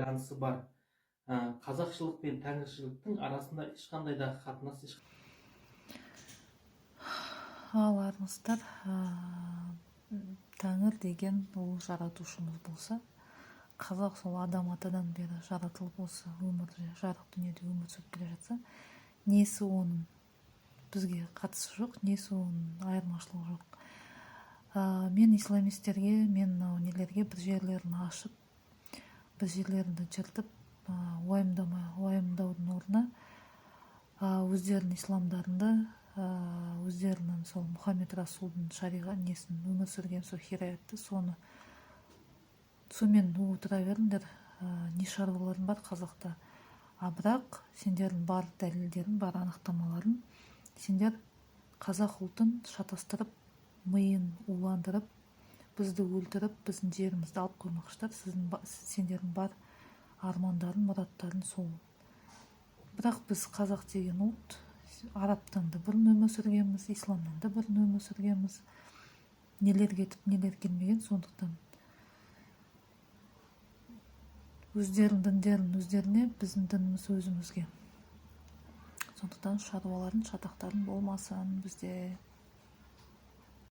Байланысы бар. Қазақшылық пен тәңіршілдіктің арасында ешқандай да қатынас еш Ал армысыздар! Тәңір деген ол жаратушымыз болса, қазақ сол Адам атадан бері жаратылып, осы өмірде, жарық дүниеде өмір сүріп келе жатса, несі оның бізге қатысы жоқ, несі оның айырмашылығы жоқ? Мен исламистерге, мен мынау нелерге бір жерлерін ашып, бір жерлеріңді жыртып, уайымдамай, уайымдаудың орнына өздерінің исламдарында, өздерінің сол Мұхаммед Расулдың шариға несін, өмір сүрген сол хидаятты, соны, сонымен отыра беріңдер. Не шаруаларың бар қазақта? А бірақ сендердің бар дәлелдерің, бар анықтамаларың, сендер қазақ ұлтын шатастырып, миын уландырып, бізді өлтіріп, біздің жерімізді алып қоймақшыдар. Сіздің, сендердің бар армандарың, мұраттарың сол. Бірақ біз, қазақ деген ұлт, арабтан да бұрын өмір сүргенбіз, исламнан да бұрын өмір сүргенбіз. Нелер кетіп, нелер келмеген. Сондықтан өздерінің діндерін өздеріне, біздің дініміз өзімізге. Сондықтан шаруаларың, шатақтарың болмасын бізде.